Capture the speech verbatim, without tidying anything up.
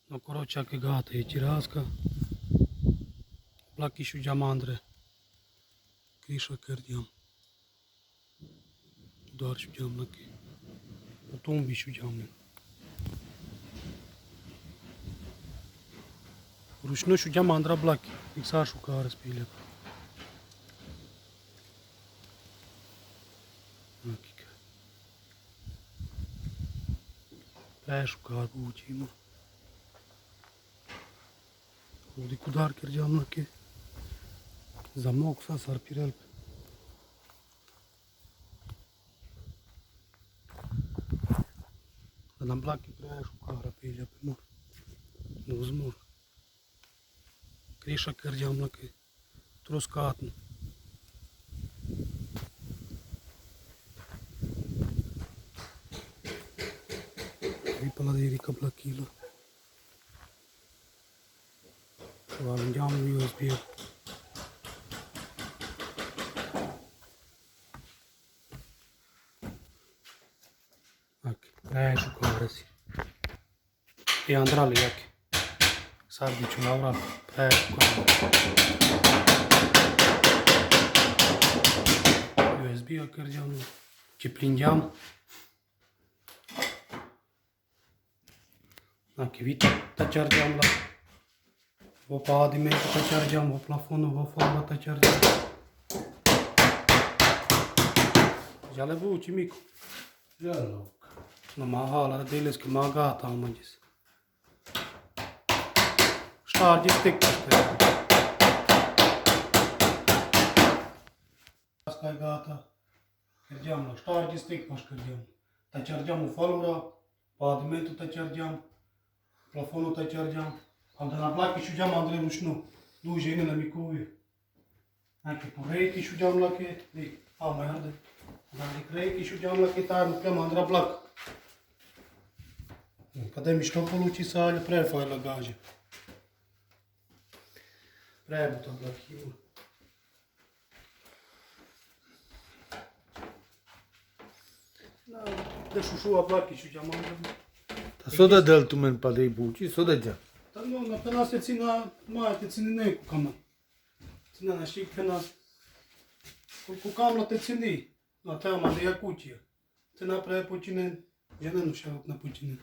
No, koroče, akaj gata i čiraska. Blaki šuđa mandre. Kriša kerđam. Udar šuđam lake. Po tumbi šuđam len. Ručno šuđam mandra blaki. Nek sa šukare spilja. Lake. Prešukar buči, no. Udi, udar kerđam lake. Zamok sa sar pirel pe. Adava blaki prešukare pilja pe mor. Uzmor. Kriša kerđam lake. Troskatno. Vipala diri ka blakila. Valjam U S B. Ak, prešukare si. I andra li jake. Sar bi čula ora, prešukare. U S B-a kerđam, čiplinđam. Lake vita taćarđam la. Vo pavimento taćarđam, vo plafonu, vo falura taćarđam. Džale buči, Miko? Džale. Na, ma hala, da deles ke ma gata, ma džes. Štarđi stek paštar. Kaj gata. Kerđam la, štarđi stek paštar kerđam. Taćarđam o falura, pavimento taćarđam, plafonu taćarđam, adava blaki šuđam andre ručno, duže ine na mikovi. Znači, po rejki šuđam lake, di, a, ma jade. Znači, rejki šuđam lake, taj mukljam andra blak. Kada mi što poluči sa, ali pre fajla gađa. Pre buta blaki. Na, da šušuva blaki šuđam andre. Ta so da del tumen pa dej buči, so da dža? Ta no, na, pe na se cina, ma te cini neko kama. Cina na šik pe na. Koliko kamla te cini, na, te ama de ja kućija. Te na pre počinen, ja ne no šarok na počinen.